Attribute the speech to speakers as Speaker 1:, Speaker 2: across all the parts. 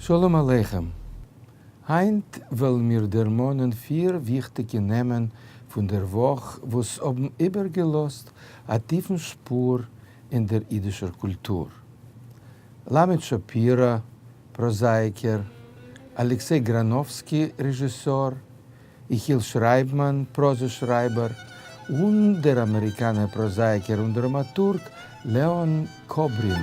Speaker 1: שלום עליכם. היינט וועלן מיר דערמאנען פיר וויכטיגע נעמען פון דער וואך וואס האבן איבערגעלאזט א טיפן שפור אין דער אידישער קולטור. למד שפירא, פראזאייקער, אלעקסיי גראנאווסקי, רעזשיסאר, יחיאל שרייבמאן, פראזע שרייבער, און דער אמעריקאנער פראזאייקער און דראמאטורג לעאן קאברין.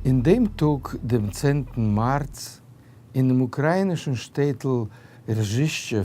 Speaker 1: אין דעם טאג, דעם צענטן מארץ, אינעם אוקראינישן שטעטל רזשישטשעוו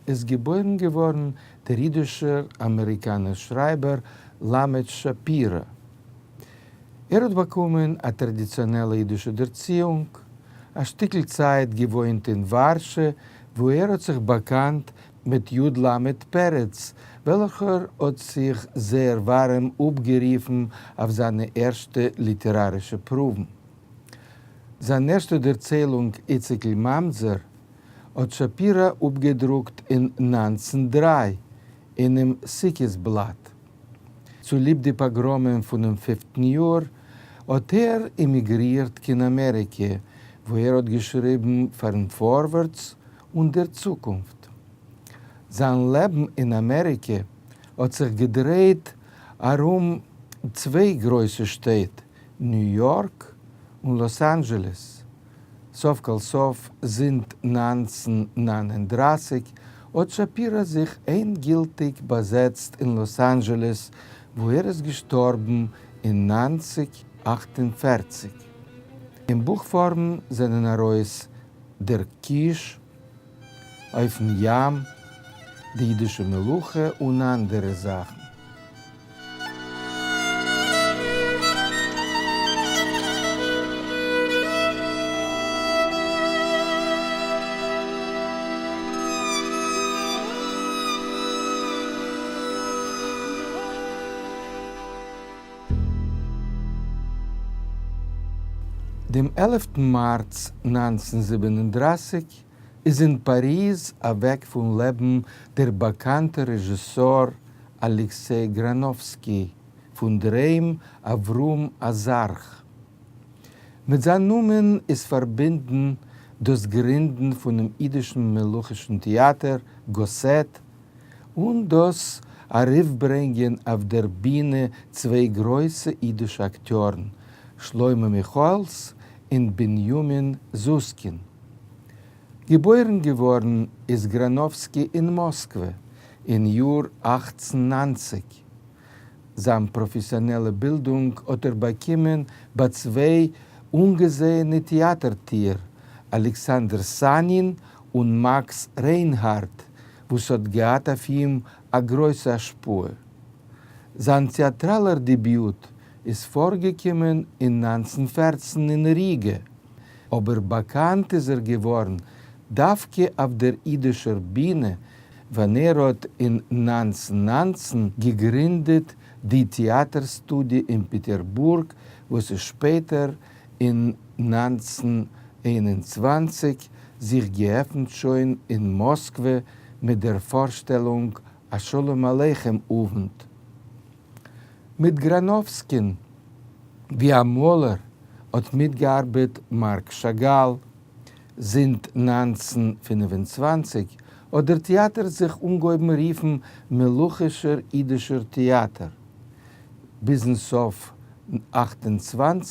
Speaker 1: איז געבוירן געווארן דער אידישער אמעריקאנער שרייבער למד שפירא. ער האט באקומען א טראדיציאנעלע אידישע דערציאונג, א שטיקל צייט געוואוינט אין ווארשע וואו ער האט זיך באקאנט מיט י ל פרץ, וועלכער האט זיך זייער ווארעם אפגערופן אויף זיינע ערשטע ליטערארישע פרואוון. זיין ערשטע דערציילונג איציקל ממזר האט שפירא אפגעדרוקט אין 1903 אינעם סוכות בלאט. צוליב די פאגראמען פונעם פופטן יאר האט ער אימיגרירט קיין אמעריקע וואו ער האט געשריבן פארן פארווערטס און דער צוקונפט. זיין לעבן אין אמעריקע האט זיך געדרייט ארום צוויי גרויסע שטעט, ניו יארק און לאס אנדזשעלעס. סוף כל סוף זינט 1939 האט שפירא זיך ענדגילטיג באזעצט אין לאס אנדזשעלעס וואו ער איז געשטארבן אין 1948. אין בוך פארם זענען ארויס דער קיש, אויפן ים, די אידישע מלוכה און אנדערע זאכן. דעם עלפטן מארץ 1937 איז אין פאריז אוועק פון לעבן דער באקאנטער רעזשיסאר אלעקסיי גראנאווסקי, פון דערהיים אברהם אזרח. מיט זיין נאמען איז פארבינדן דאס גרינדן פונעם אידישן מלוכישן טעאטער גאסעט, און דאס ארויפברענגען אויף דער בינע צוויי גרויסע אידישע אקטיארן, שלמה מיכאעלס און בנימין זוסקין. געבוירן געווארן איז גראנאווסקי אין מאסקווע אין יאר 1890. זיין פראפעסיאנעלע בילדונג האט ער באקומען ביי צוויי אנגעזעענע טעאטער-טוער, אלעקסאנדער סאנין און מאקס ריינהארדט, וואס האט געהאט אויף אים א גרויסע השפעה. זיין טעאטראלער דעביוט איז פארגעקומען אין 1914 אין ריגע, אבער באקאנט איז ער געווארן דווקא אויף דער אידישער בינע ווען ער האט אין 1919 געגרינדעט די טעאטער סטודיע אין פעטערבורג וואס איז שפעטער אין 1921 זיך געעפנט שוין אין מאסקווע מיט דער פארשטעלונג א שלום עליכם אוונט מיט גראנאווסקין ווי א מאלער האט מיטגעארבעט מארק שאגאל. זינט 1925 האט דער טעאטער זיך אנגעהויבן רופן מלוכישער אידישער טעאטער. ביזן סוף 28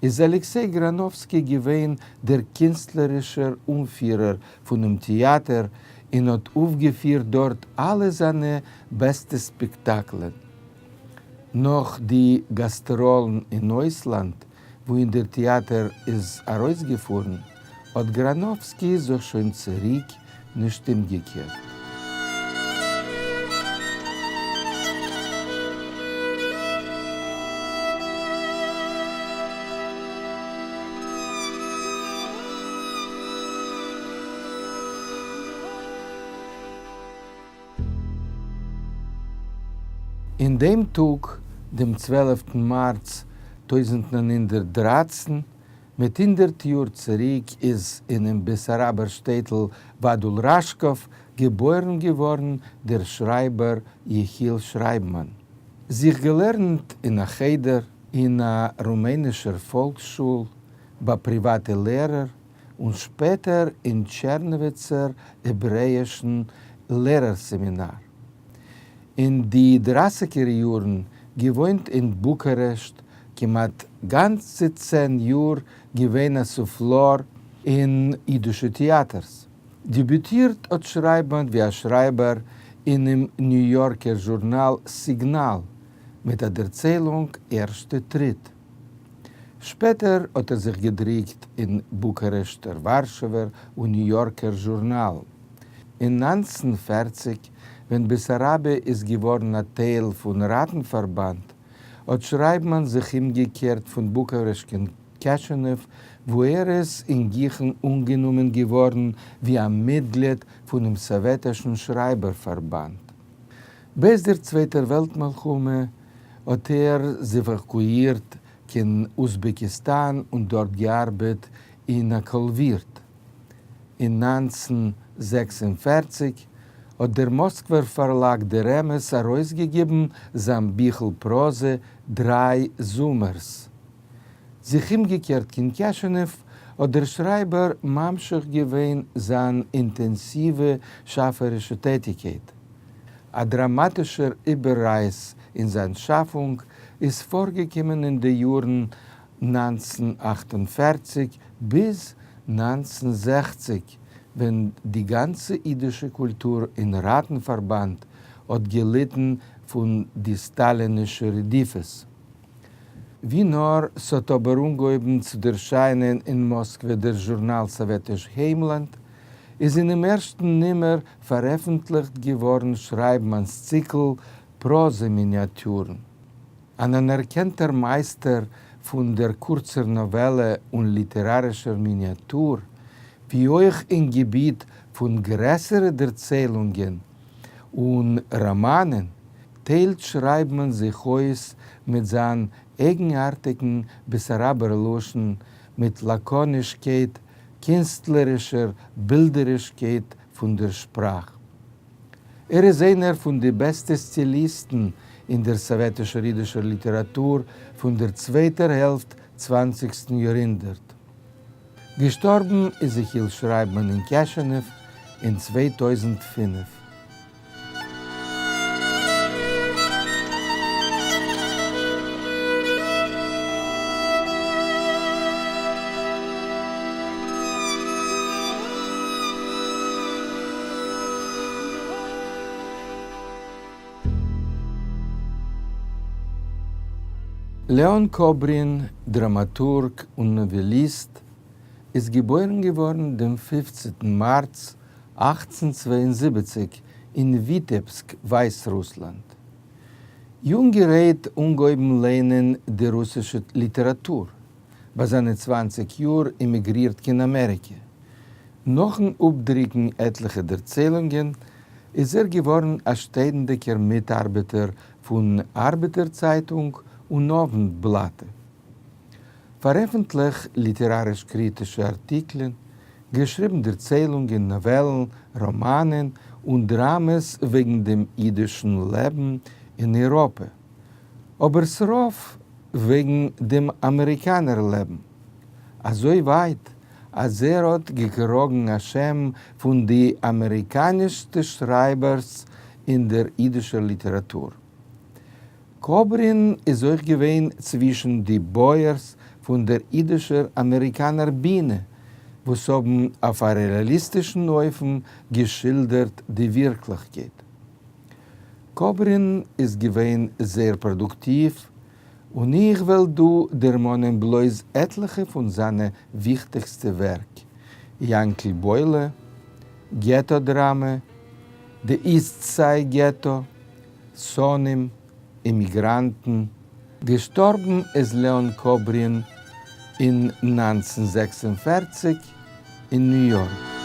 Speaker 1: איז אלעקסיי גראנאווסקי געווען דער קינסטלערישער אנפירער פונעם טעאטער און האט אויפגעפירט דארט אלע זיינע בעסטע ספעקטאקלען. נאך די גאסטראלן אין אויסלאנד וואוהין דער טעאטער איז ארויסגעפארן, האט גראנאווסקי זיך שוין צוריק נישט אומגעקערט. אין דעם טאג, דעם צוועלפטן מארץ. 1913, מיט 100 יאר צוריק איז אינעם בעסאראבער שטעטל וואדול-ראשקאוו געבוירן געווארן דער שרייבער יחיאל שרייבמאן. זיך געלערנט אין א חדר אין א רומענישער פאלקס-שול, ביי פריוואטע לערער, און שפעטער אין טשערנאוויצער העברעאישן לערער-סעמינאר. אין די דרייסיגער יארן געוואוינט אין בוקארעשט, כמעט גאנצע 10 יאר געווען א סופלאר אין אידישע טעאטערס. דעביוטירט האט שרייבמאן ווי א שרייבער אינעם ניו יארקער זשורנאל סיגנאל מיט א דערציילונג ערשטע טריט. שפעטער האט ער זיך געדרוקט אין בוקארעשטער, ווארשעווער און ניו יארקער זשורנאלן. אין 1940 ווען בעסאראביע איז געווארן א טייל פון ראטן-פארבאנד, האט שרייבמאן זיך אומגעקערט פון בוקארעשט קיין קעשענעוו, וואו ער איז אין גיכן אנגענומען געווארן ווי א מיטגליד פונעם סאוועטישן שרייבער פארבאנד. בעת דער צווייטער וועלט מלחמה האט ער זיך עוואקואירט קיין אוזבעקיסטאן און דארט געארבעט אין א קאלווירט. אין 1946 האט דער מאסקווער פארלאג דער אמת ארויסגעגעבן זיין ביכל פראזע דריי זומערס. זיך אומגעקערט קיין קעשענעוו האט דער שרייבער ממשיך געווען זיין אינטענסיווע שאפערישע טעטיקייט. א דראמאטישער איבעררייס אין זיין שאפונג איז פארגעקומען אין די יארן 1948 ביז 1960 ווען די גאנצע אידישע קולטור אין ראטן-פארבאנד האט געליטן פון די סטאלינישע רדיפות. ווי נאר ס'האט אבער אנגעהויבן צו ערשיינען אין מאסקווע דער זשורנאל סאוועטיש היימלאנד, איז אינעם ערשטן נומער פארעפנטליכט געווארן שרייבמאן'ס ציקל פראזע-מיניאטיורן. אן אנערקענטער מייסטער פון דער קורצער נאוועלע און ליטערארישער מיניאטור, ווי אויך אין געביט פון גרעסערע דערציילונגען און ראמאנען, טיילט שרייבמאן זיך אויס מיט זיין אייגנארטיגן בעסאראבער לשון, מיט לאקאנישקייט, קינסטלערישער בילדערישקייט פון דער שפראך. ער איז איינער פון די בעסטע סטיליסטן אין דער סאוועטישער אידישער ליטעראטור פון דער צווייטער העלפט צוואנציגסטן יארהונדערט. געשטארבן איז יחיאל שרייבמאן אין קעשענעוו אין 2005. לעאן קאברין, דראמאטורג און נאוועליסט, איז געבוירן געווארן דעם פופצנטן מארץ 1872 אין וויטעבסק, ווייסרוסלאנד. יונגערהייט אנגעהויבן ליינען די רוסישע ליטעראטור. ביי זיינע 20 יאר אימיגרירט קיין אמעריקע. נאכן אפדרוקן עטליכע דערציילונגען איז ער געווארן א שטענדיגער מיטארבעטער פון ארבעטער צייטונג און אוונט-בלאטע. פארעפנטליכט ליטעראריש-קריטישע ארטיקלען, געשריבן דערציילונגען, נאוועלן, ראמאנען און דראמעס וועגן דעם אידישן לעבן אין אייראפע, אבער ס'רוב וועגן דעם אמעריקאנער לעבן. אזוי ווייט אז ער האט געקראגן א שם פון די אמעריקאנישסטע שרייבערס אין דער אידישער ליטעראטור. קאברין איז אויך געווען צווישן די בויערס פון דער אידישער אמעריקאנער בינע, וואס האבן אויף א רעאליסטישן אופן געשילדערט די ווירקליכקייט. קאברין איז געווען זייער פראדוקטיוו, און איך וועל דא דערמאנען בלויז עטליכע פון זיינע וויכטיגסטע ווערק, יאנקל בוילע, געטא דראמע, די איסט סייד געטא, שונאים, אימיגראנטן. געשטארבן איז לעאן קאברין אין 1946 אין ניו יארק.